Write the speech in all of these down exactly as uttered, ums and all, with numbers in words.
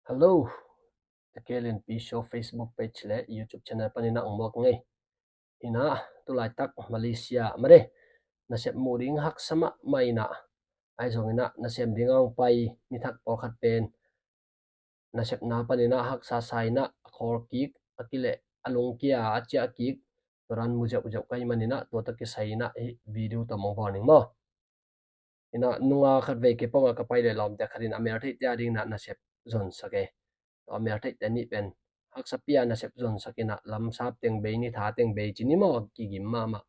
Hello, Takelin Pi Show Facebook page le YouTube channel panin a ong muak ngei. Ina, tulaitak Malaysia made nasep muh ding haksa mahmah ina, ahi zong ina nasem ding a ong pai mithak pawlkhat pen nasepna panin a haksa sa ina a khawl kik, a kileh, a lungkia, a ciah kik, tua dan mu zeuhzeuh ka hih manin a tua tawh kisai ina hih video tawh mong bawl ning maw. Ina nunga khat vei kei pawngah ka pai leh lawmte khat in a mel theihte a ding ina nasep zonsak e. Tua a mel theihte nih pen haksa pi a nasep zonsak ina lamsap teng bei, ni tha teng bei ci ni maw, kigim mahmah.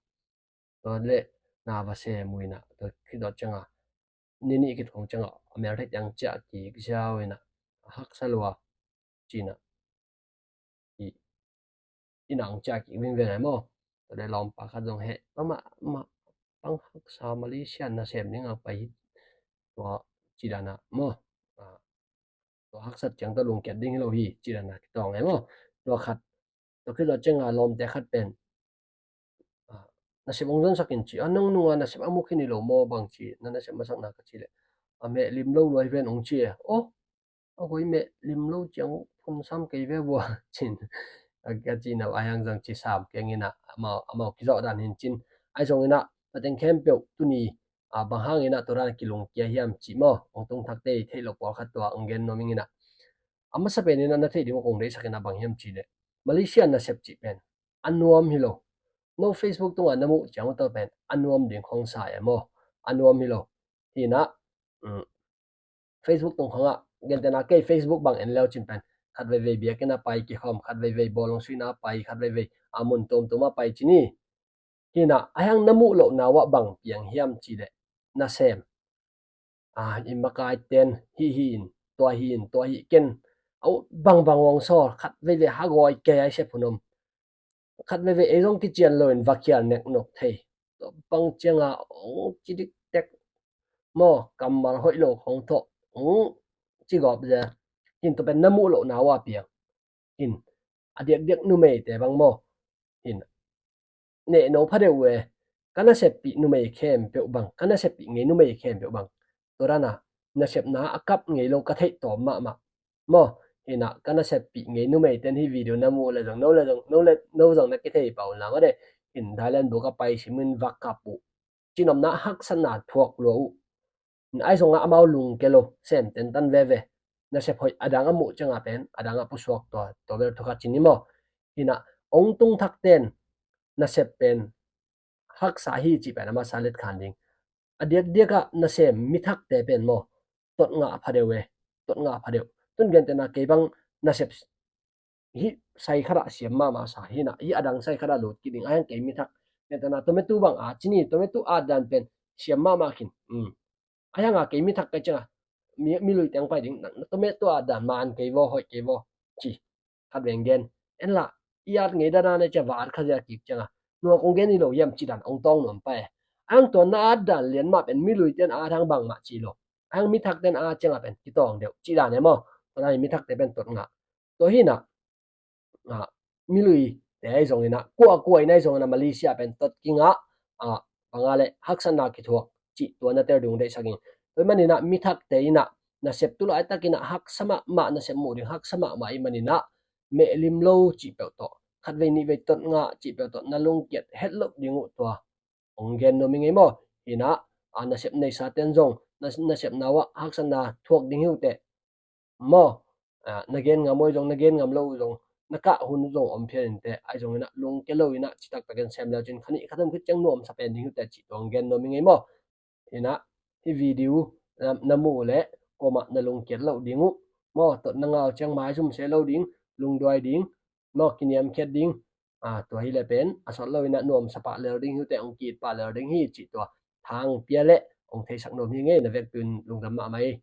Tua leh na va sem uh ina tua khit zawh cianga ni nih khit khong cianga a mel theihte ang ciah kik ziau ina haksa lua ci ina i ina ang ciah kik vingveng ai maw. Tua leh lawmpa khat zong heh, pamah mah pang haksa Malaysia nasem ding a pai hi tua ci dan a maw. Tua haksat ciang tua lungkiat ding hi lo hi ci dan a kitawng ai maw. Tua khat tua khit zawh cianga lawmte khat pen nasep ong zonsak in ci a, nang nunga nasep a mu khin hi lo maw bang ci, na nasep masakna ka ci leh a meh lim lo lua hi ven ong ci e. Aw, a hoi meh lim lo ciang phun sam kei ve vua cin ka ci na, a hiang zang ci sam keng ina amau kizawh dan hin cin. Ahi zong ina pateng khempeuh tuni a bang hang ina tua dan a kilungkia hiam ci maw, ong tung thakte i theih lo pawlkhat tua ong gen nuam ing ina. A masa pen ina na theih ding uh kong deihsak ina bang hiam ci leh Malaysia nasep cih pen a nuam hi lo. No Facebook tungah na muh ciang uh tawh pen a nuam ding khong sa e maw. A nuam hi lo. Hi ina Facebook tung khongah gentehna kei Facebook bang en leu cin pen khat veivei biakinn a pai kikhawm, khat veivei bawlung suina a pai, khat veivei a mun tuamtuam a pai ci ni. Hi ina a hiang na muh lohna uh ah bang piang hiam ci leh nasem i makaiten hih hi in, tua hi in, tua hi ken, a uh bangbang ong sawl, khat veivei hagawi kei ai sep hun om. Khat veivei ei zong kician lo in va khial neknok thei. Tua bang cianga ong ci diktek maw, kammal hoih lo khong thawh ong ci gawp ze. Hin tua pen na muh lohna uh a piang. Hin a diakdiak numeite bang maw, hin nehno phadeuh uh e. Ka naseppih numei khempeuh bang, ka naseppih ngei numei khempeuh bang tua dan a nasepna a kap ngei lo ka theih tawm mahmah maw. Hi ina ka naseppih ngei numeiten hih video na muh leh zong no leh zong no leh no zong na kithei pah un la made. Hin Thailand buk a pai simin va kap uh, cinopna haksatna thuak lua uh. Ahi zongah amau lungke lo, sem tentan veve. Nasep hoih a dang a muh cianga pen a dang a pusuak tua, tua bel thukhat ci ni maw. Hi ina ong tung thakten nasep pen haksa hi cih pen a masa letkhan ding. A diakdiakah nasem mithakte pen maw, tot ngah phadeuh e. Tot ngah phadeuh. Tun gentehna kei bang nasep hih sai khatah siam mahmah sa hi ina, hih a dang sai khatah lut kik ding a hiang kei mithak. Gentehna tomato bang a ci ni, tomato at dan pen siam mahmah khin. A hianga kei mithak kei cianga mi luite ang pai ding, tomato at dan man kei vaw, hoih kei vaw ci. Khat veng gen en la, i at ngei dana ne cia va at kha zia kik cianga nua kong gen hi lo hiam ci dan ong tawng nuam pai. A hiang tua na at dan lian mah pen mi luite in a at hang bangmah ci lo. A hiang mithakte in a at cianga pen kitawng deuh ci dan e maw. Tua na hi mithakte pen tot ngah. Tua hi ina mi luite ahi zong ina, kuakua ina ahi zong ina Malaysia pen tot kingah, banga le haksatna kithuak cih tua na tel ding deihsak ing. Tua hi man ina mithakte ina nasep tu laitak ina haksa mahmah, nasep muh ding haksa mahmah i man ina meh lim lo cih peuh tawh, khat vei nih vei tot ngah cih peuh tawh na lungkiat het loh ding uh tua ong gen nuam ing ei maw. Hi ina nasep neisa ten zong nasepna uh ah haksatna thuak ding hi uh teh maw. Na gen ngam uh zong, na gen ngam lo uh zong, na kah hun uh zong om phial in teh, ahi zong ina lungke lo ina citaktak in sem leu cin kha nih kha thum khit ciang nuamsa pen ding hi uh teh cih tua ong gen nuam ing ei maw. Hi ina hih video na muh uh leh kuamah na lungkiat loh ding uh maw, tot na ngah uh ciang maizum se lo ding, lungduai ding maw, kiniamkhiat ding. Tua hi leh pen a sawt lo ina nuamsa pah lel ding hi uh teh, ong ki-it pah lel ding hi cih tua thang pia leh ong theisak nuam hi ing ei. Na vekpi un lungdam mahmah ei.